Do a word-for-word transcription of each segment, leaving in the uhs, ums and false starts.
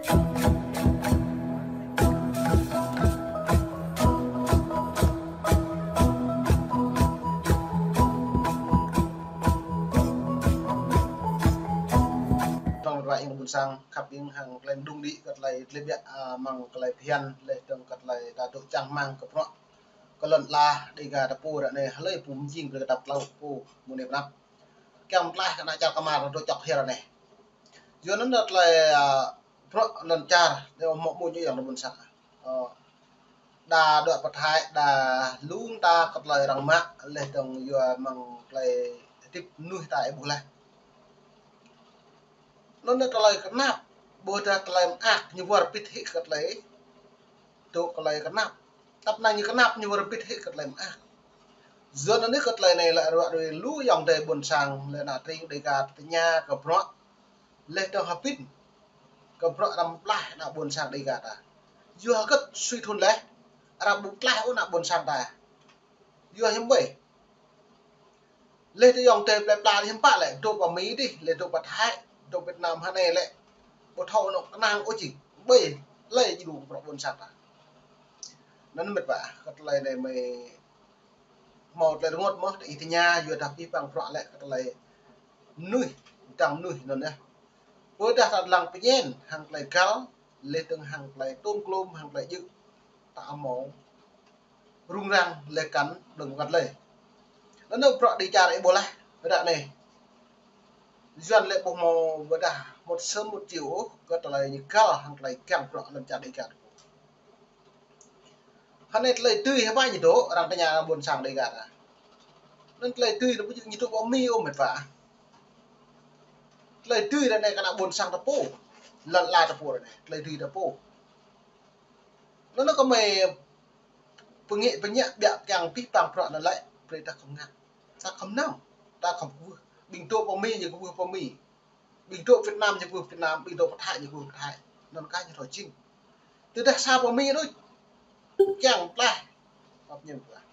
Tơlơi ruai ƀôn sang khăp ƀing hăng tơlơi mơđung đĭ kơ tơlơi tơlơi ƀiă, a, mơ̆ng tơlơi phiăn, laih dơ̆ng kơ tơlơi ta dŏ čang rơmang kơ bruă. Kơ lŏn ala Dega ta pô ră anai, hlơi pô mơjing brơi kơ ta pơtlâo pô mơ̆ng anai pơ anăp. Kiăng pơklaih kơ ană čar kơmar ta dŏ čŏk hia ră anai. Yua anŭn tơlơi, a, bruă lŏn čar, tơlơi mơ̆ mơ̆ ñu yơh lŏn ƀôn sang. Ơ, đa dŏ pơthai, đa lung ta kơ tơlơi arăng mă, laih dơ̆ng yua mơ̆ng tơlơi hơdip mơnuih ta ih ƀuh laih. Anŭn tơlơi kơnap, ƀôdah tơlơi mơak, ñu wơr bĭt hĭ kơ tơlơi dŏ tơlơi kơnap. Tơpă anai ñu kơnap, ñu wơr bĭt hĭ kơ tơlơi mơak. Yua anŭn kơ tơlơi anai lĕ ruă ruai lu ayŏng adơi ƀôn sang, lĕ ană tring Dega tơña kơ bruă. Laih dơ̆ng hơbĭn kơ bruă arăng pơklaih ană ƀôn sang Dega ta. Yua hơget sui thun laih, arăng ƀu pơklaih ôh ană ƀôn sang ta. Yua hiư̆m ƀơi. Laih dơ̆ng ayŏng adơi plơi pla hiư̆m pă lĕ, dŏ pơ Mi dih, laih dŏ pơ Thái, dŏ Việt Nam hơnai lĕ. Ƀu thâo anŏ kơnang ôh jing. Ƀơi, laih jing dŏ bruă ƀôn sang ta. Anŭn mĕt wa, kơ tơlơi anai mơi hmâo tơlơi rơngot mơ̆, tơ ih tơña, yua dah pih pang bruă lĕ kơ tơlơi mơnuih, dang mơnuih anŭn yơh. Ƀôdah ta lăng pơñen, hăng tơlơi găl, laih dơ̆ng hăng tơlơi tôm klôm, hăng tơlơi djơ̆. Ta hmâo rŭng răng laih kăn đơ̆ng wơ̆t lơi. Anŭn bruă Dega ta ih ƀuh laih, ră anai. Yuan lĕ ƀu hmâo ƀôdah một sớm một chiều ôh, kơ tơlơi ñu găl hăng tơlơi kiăng bruă lŏn čar Dega ta pô. Hơnai tơlơi dưi hơbă ñu dŏ, arăng tơña ƀôn sang Dega ta. Anŭn tơlơi dưi ta ƀu djơ̆ ñu dŏ pơ Mi ôh mĕt wa. Tơlơi dưi ră anai kơ ană ƀôn sang ta pô. Lŏn ala ta pô ră anai, tơlơi dưi ta pô. Anŭn kơ mơi pơngĕ pơñă ƀiă kiăng pih pang bruă anŭn lĕ, brơi ta khŏm ngă. Ta khŏm nao, ta khŏm kwưh. Ƀing dŏ pơ Mi ñu kwưh pơ Mi. Ƀing dŏ Việt Nam ñu kwưh Việt Nam, ƀing dŏ pơ Thái ñu kwưh pơ Thái. Anŭn kah ñu thâo jing. Tơdah sa pơ Mi đôč. Kiăng pơklaih. Pap ñu pơklaih.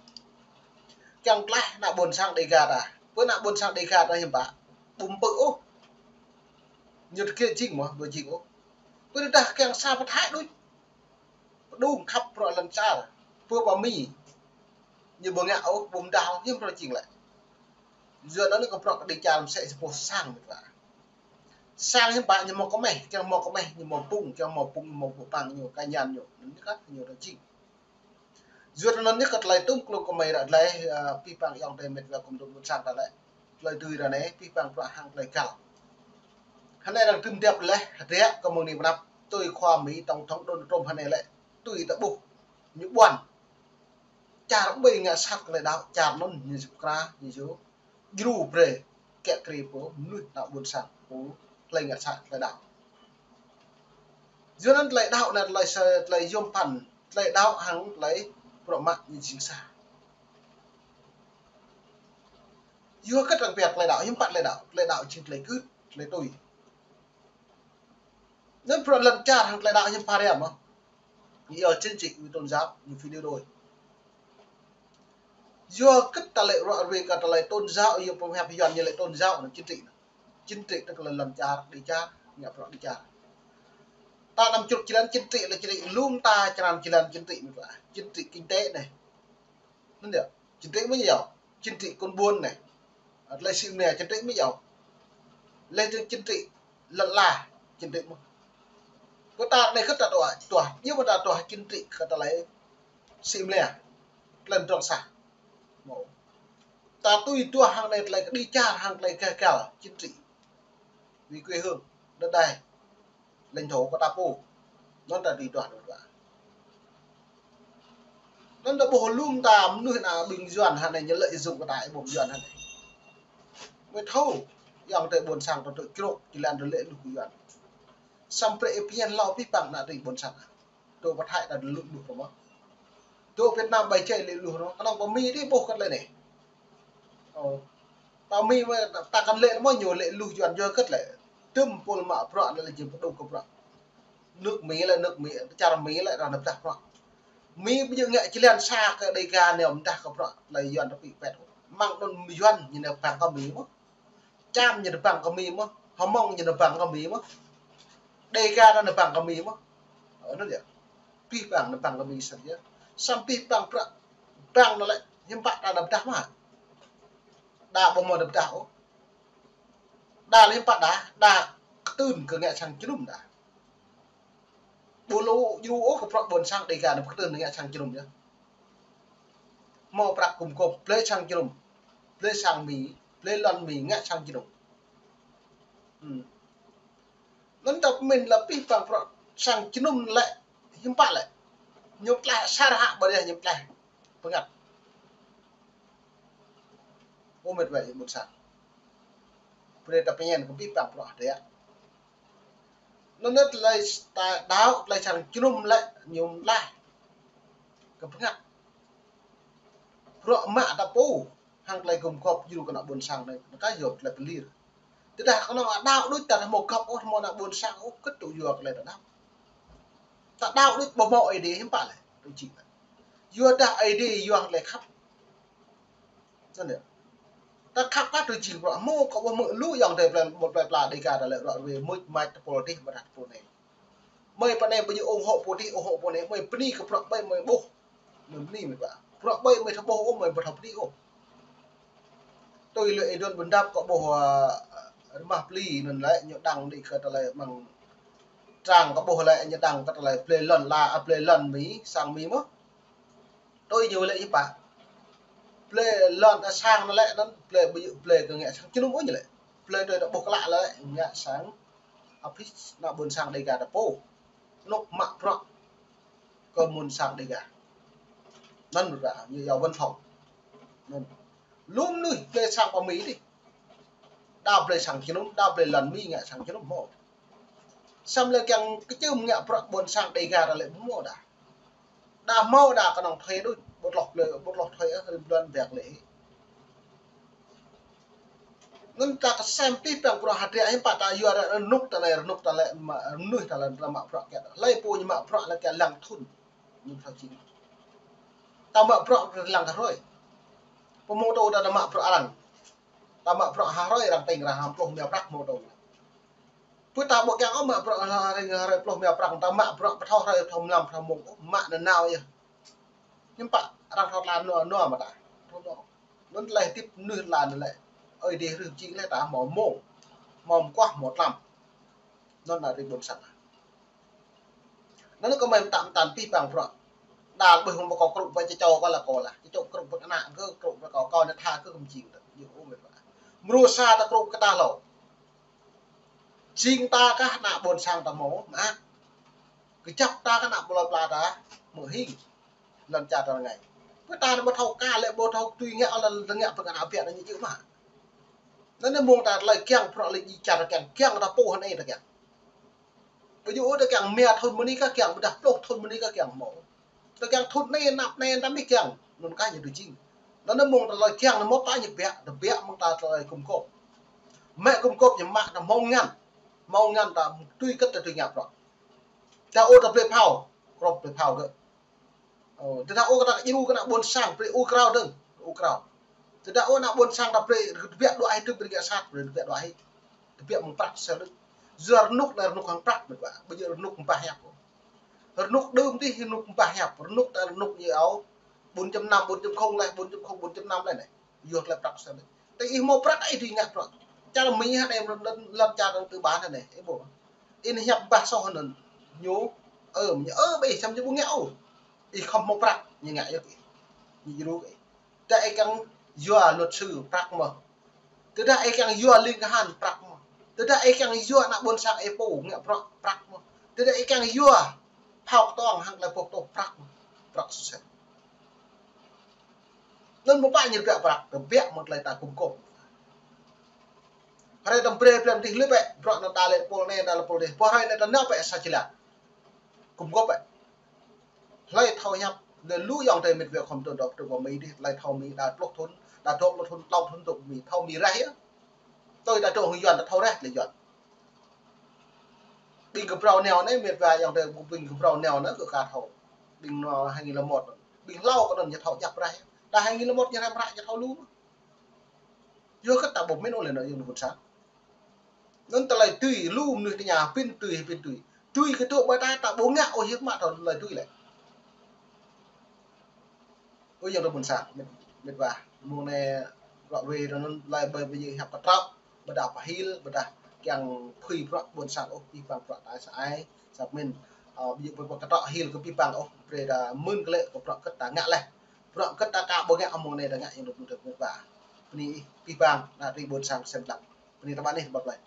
Kiăng pơklaih ană ƀôn sang Dega ta. Pơ ană ƀôn sang Dega ta hiư̆m pă. Ƀu pơ̆ ôh. Ñu tơkê jing mơ̆, ƀu jing ôh. Pơ tơdah kiăng sa pơ Thái đôč. Pơđung khăp bruă lŏn čar, pơ pơ Mi. Ñu ƀu ngă ôh, ƀu mơdah ôh, hiư̆m pơrơjing lĕ. Yua anŭn kơ bruă kơ Dega čar mơsĕ si pô sang mĕt wa. Sang hiư̆m pă ñu hmâo kơmeh, kiăng hmâo kơmeh, ñu hmâo pung, kiăng hmâo pung, ñu hmâo pô pang ñu, kơ ñan ñu. Anŭn kah ñu rơjing. Yua anŭn kơ tơlơi tôm klôm kơ mơi ră anai, ơ, pih pang ayŏng adơi mĕt wa kơ mơdung ƀôn sang ta lĕ. Tơlơi dưi ră anai, pih pang bruă hăng tơlơi găl. Hơnai arăng tơm djăp laih, hơdră kơ mơ̆ng anai pơ anăp, tui khua Mi tổng thống Donald Trump hơnai lĕ, tui ta ƀuh, ñu ƀuăn. Čar ƀơi ngă sat tơlơi đaŏ, čar anŭn ñu sŭp kra, ñu yua. Djru brơi, kiăng krê pô, mơnuih ană ƀôn sang, pô, tơlơi ngă sat tơlơi đaŏ. Yua anŭn tơlơi đaŏ anai tơlơi sa, tơlơi yôm phăn, tơlơi đaŏ hăng tơlơi bruă mă ñu jing sa. Yua kơ arăng pơhiăp tơlơi đaŏ, hiư̆m pă tơlơi đaŏ, tơlơi đaŏ jing tơlơi gưt, tơlơi tui. Anŭn bruă lŏn čar hăng tơlơi đaŏ hiư̆m pă ră mơ̆. Ñu yua chính trị, ñu tôn giáo, ñu phi đeo đôi. Yua kơ tơlơi ruă ruai kơ tơlơi tôn giáo, yua pơhiăp Yuan ñu lĕ tôn giáo, anŭn chính trị anŭn. Chính trị tức là lŏn čar, Dega čar, ngă bruă Dega čar. Ta năm chục jơlan chính trị lĕ chính trị lŏm ta črăn jơlan chính trị mĕt wa. Chính trị kinh tế anai. Anŭn yơh, chính trị mơ̆ yơh, chính trị kơnong ƀôn anai. Tơlơi sĭ mơnia chính trị mơ̆ yơh. Laih dơ̆ng chính trị lŏn ala, chính trị mơ̆. Pơ ta anai kơ ta tuah, tuah, ñu pơ ta tuah chính trị kơ tơlơi sĭ mơnia. Tơlơi drŏng sah. Mơ̆. Ta tui tuah hăng anai tơlơi kơ Dega čar hăng tơlơi găl găl, chính trị. Vì quê hương, đất đai. Lãnh thổ kơ ta pô. Anŭn ta dưi tuah anŭn wa. Anŭn ta ƀuh lŏm ta mơnuih ană ƀing Yuan hơnai ñu lợi dụng kơ ta ih ƀuh Yuan hơnai. Mơi thâo, ayŏng adơi ƀôn sang ta dŏ črŏk, jơlan ta lĕ luh kơ Yuan. Samơ̆ brơi ih pơñen hlâo pih pang ană tring ƀôn sang. Dŏ pơ Thái ta lĕ luh rơmah. Dŏ Việt Nam ƀai čai lĕ luh rơmah. Kơnơ̆ng pơ Mi dih ƀuh kơ tơlơi anai. Ơ. Pơ Mi mơi ta kăn lĕ mơ̆ ñu lĕ luh Yuan yua hơget lĕ. Tơm pôl mă bruă anai lĕ jing pơđŭk kơ bruă. Nước Mỹ lĕ nước Mỹ, čar Mi lĕ arăng nao pơdah bruă. Mi ƀu djơ̆ ngă jơlan sa kơ Dega nao pơdah kơ bruă tơlơi Yuan tơpĭ pĕt. Mơ̆ng anŭn Yuan ñu nao pơbăng kơ Mi mơ̆. Čam ñu nao pơbăng kơ Mi mơ̆. Hmông ñu nao pơbăng kơ Mi mơ̆. Đêga anŭn bang kơ Mi mơ̆n. Ơ, anŭn yơh. Pih bang anŭn bang kơ Mi sĭt yơh. Samơ̆ pih bang prăk, bang anŭn lĕ hiư̆m pă đa anŭn pơdah mă. Đa ƀu hmâo anŭn pơdah ôh. Đa lĕ hiư̆m pă đa, đa kơtưn kơ ngă sang jơnum đa. Ƀu lu djru ôh kơ prăk ƀôn sang Đêga anŭn kơtưn ngă sang jơnum yơh. Hmâo prăk gum gôp blơi sang jơnum, blơi sang Mi, blơi lŏn Mi ngă sang jơnum. Hmm. Anŭn ta pơmĭn lĕ pih bang prăk sang jơnum lĕ hiư̆m pă lĕ. Ñu tlaih asar hă ƀôdah ñu tlaih bơngăt. Ơ mĕt wa ƀôn sang. Brơi ta pơñen kơ pih bang prăk hơdră. Anŭn tơlơi ta đaŏ, tơlơi sang jơnum lĕ ñu tlaih kơ bơngăt. Prăk mă ta pô, hăng tơlơi gum gôp djru kơ ană ƀôn sang anai, anŭn kah yua tơlơi pơlir. Tơdah kơnơ̆ng đaŏ đôč ta hmâo găp ôh, hmâo ană ƀôn sang ôh, kơ̆t tŭ yua tơlơi ta đaŏ. Ta đaŏ đôč ƀu hmâo Ơi Adai hiư̆m pă lĕ, tui jing lĕ. Yua dah Ơi Adai yua tơlơi khăp. Anŭn yơh. Ta khăp kah tui jing prăk hmâo kơ ƀuh mơ̆ lu ayŏng adơi plei, ƀôn plei pla Đêga ta lĕ ră ruai mưč mač tơpul adih ƀôdah tơpul anai. Mơi pơ anai ƀu djơ̆ ủng hộ pô adih, ủng hộ pô anai, mơi bơni kơ prăk ƀơi mơi ƀuh. Mơi bơni mơi ƀă. Prăk ƀơi mơi thâo ƀuh ôh, mơi ƀu thâo bơni ôh. Tui lĕ ih dŏ ƀôn dap kơ ƀuh, ơ, rơmah pli anŭn lĕ ñu đăng đĭ kơ tơlơi mơ̆ng trang kơ ƀuh lĕ ñu đăng kơ tơlơi blơi lŏn la, ơ, blơi lŏn Mi, sang Mi mơ̆n. Tui ñu lĕ hiư̆m pă. Blơi lŏn, ơ, sang anŭn lĕ anŭn blơi ƀu djơ̆ blơi kơ ngă sang jơnum ôh ñu lĕ. Blơi tui ta ƀuh klă lĕ ngă sang, ơ, pih ană ƀôn sang Đêga ta pô. Anŭn mă prăk kơ ƀôn sang Đêga. Anŭn ƀu ră, ñu yua văn phòng. Anŭn. Lu mơnuih blơi sang pơ Mi adih. Đa blơi sang jơnum, đa blơi lŏn Mi ngă sang jơnum hmâo. Samơ̆ lĕ kiăng kơčưm ngă prăk ƀôn sang Đêga ta lĕ ƀu hmâo đa. Đa hmâo đa kơnơ̆ng thuê đôč, ƀu tloh blơi, ƀu tloh thuê ôh, rĭm blan biă lĕ. Anŭn ta kơsem pih bang prăk hơdră hiư̆m pă ta yua rơnŭk ta lĕ, rơnŭk ta lĕ, mă, mơnuih ta lĕ, ta mă prăk kiăng. Hlơi pô ñu mă prăk lĕ kiăng lăng thŭn. Ñu thâo jing. Ta mă prăk lăng hrơi. Pơmôtô ta mă prăk arăng. Ta mă prăk ha hrơi arăng tĭng arăng hăm pluh rơma prăk môtô. Pơ ta ƀu kiăng ôh mă prăk ha hrơi, ha hrơi pluh rơma prăk, ta mă prăk pơthâo hrơi, pơthâo mlam, pơthâo mông, mă nanao yơh. Hiư̆m pă arăng thâo tơlơi nua, nua mă ta. Thâo nua. Anŭn tơlơi hơdip mơnuih tơlơi anŭn lĕ. Ơi Adai hrih jing lĕ ta hmâo mông, hmâo mơguah, hmâo tlam. Anŭn ană rĭm ƀôn sang. Anŭn kơ mơi mơtă mơtăn pih bang prăk. Đa ƀuh hmâo kâo krŭ ƀơi čơčô kâo lă kâo lah. Čơčô krŭ ƀơi ană kơ krŭ ƀơi kâo, kâo anai tha kơ kơmjing tơ. Ñu ôh mĕt wa. Mrô sa ta krŭ kơ ta hlâo. Jing ta kah ană ƀôn sang ta hmâo mă. Kơjăp ta kah ană plơi pla ta hmâo hing. Lŏn čar ta rơngai. Pơ ta anai ƀu thâo ka lĕ ƀu thâo tui ngă lŏn ta ngă pơ ană biă anai ñu jơ̆ mă. Anŭn anai mơ̆ng ta tơlơi kiăng prăk lĕ jing čar ta kiăng, kiăng ta pô hơnai ta kiăng. Ƀu djơ̆ ôh ta kiăng rơma thŭn mơni kah kiăng, ƀôdah pluh thŭn mơni kah kiăng hmâo. Ta kiăng thŭn anai, anăp anai ta mĭn kiăng. Anŭn kah ñu tui jing. Anŭn anai mơ̆ng ta tơlơi kiăng anai hmâo ta ñu biă, ta biă mơ̆ng ta tơlơi gum gôp. Mă gum gôp ñu mă ta hmâo ngăn. Hmâo ngăn ta tui kơ̆t ta tui ngă prăk. Ta ôh ta blơi phao, krŏp blơi phao gơ̆. Ơ, tơdah ôh ta djru kơ ană ƀôn sang, brơi ur krao dơ̆ng, ur krao. Tơdah ôh ană ƀôn sang ta brơi tơbiă đuaĭ hĭ, brơi ngă sat, brơi tơbiă đuaĭ hĭ. Tơbiă mơ̆ng prăk sel đôč. Yua rơnŭk anai rơnŭk hăng prăk mĕt wa. Ƀu djơ̆ rơnŭk mơbah hiăp. Rơnŭk đưm adih rơnŭk mơbah hiăp, rơnŭk ta rơnŭk ñu iâu bốn chấm năm, bốn chấm không lĕ, bốn chấm không, bốn chấm năm lĕ anai. Yua tơlơi prăk sel đôč. Tơ ih hmâo prăk ih dưi ngă prăk. Čar Mi hă anai, lŏn, lŏn čar arăng tư bản hă anai, ih ƀuh. Ih hiăp bah soh anŭn. Ñu, ơ, ñu, ơ, ƀing ih čăm ñu ƀu ngă ôh. Ih khŏm hmâo prăk, ñu ngă yơh kơ ih. Ñu djru kơ ih. Tơdah ih kiăng yua luật sư prăk mơ̆n. Tơdah ih kiăng yua ling kahan prăk mơ̆n. Tơdah ih kiăng yua ană ƀôn sang ih pô ngă prăk, prăk mơ̆n. Tơdah ih kiăng yua phao kơtuang hăng tơlơi boh tŏh prăk mơ̆n. Prăk sơsel. Anŭn mơ̆ pă ñu tơbiă prăk, tơbiă mơ̆ng tơlơi ta gum gôp. Hrơi ta brơi plĕm dih lĕ bĕ, prăk anŭn ta lĕ pôl anai, ta lĕ pôl dih. Pô hrơi anai ta nao bĕ sa jơlan. Gum gôp bĕ. Hlơi thâo hiăp, lĕ lu ayŏng adơi mĕt wa khŏm tơdŏp tơdŏp Mi dih, hlơi thâo Mi đa pluh thŭn, đa dua pluh thŭn, klâo thŭn dŏp Mi, thâo Mi reh yơh. Tui ta dŏ hăng Yuan ta thâo reh lĕ Yuan. Ƀing kơ brâo neo anai, mĕt wa ayŏng adơi, ƀing kơ brâo neo anai kơ ka thâo. Ƀing anŭn hai nghìn lẻ một. Ƀing hlâo kơ anŭn ñu thâo djăp reh. Đa hai nghìn lẻ một ñu rem ră ñu thâo lu. Yua kơ ta ƀu mĭn ôh lĕ anŭn yơh ană ƀôn sang. Anŭn tơlơi tui, lu mơnuih tơña, pĭn tui, pĭn tui. Tui kơ tŭ ƀơi ta, ta ƀu ngă ôh, hiư̆m mă tơlơi tui lĕ. Ơ ayŏng adơi ƀôn sang, mĕt, mĕt wa. Mông anai ră ruai anŭn tơlơi ƀơi, ƀơi hiăp kơtrâo, ƀôdah pơhil, ƀôdah kiăng phui bruă ƀôn sang ôh, pĭ pang bruă ta sa ai, sa pơmĭn. Ơ, ƀơi kơtrâo hil kơ pĭ pang ôh, brơi ta mơ̆n kơ lĕ kơ bruă kơ ta ngă leh. Bruă kơ ta ka ƀu ngă, mông anai ta ngă ayŏng adơi ƀôn sang mĕt wa. Bơni ih pĭ pang, ană tring ƀôn sang sem lăng. Bơni tơpă anih tơpă plơi.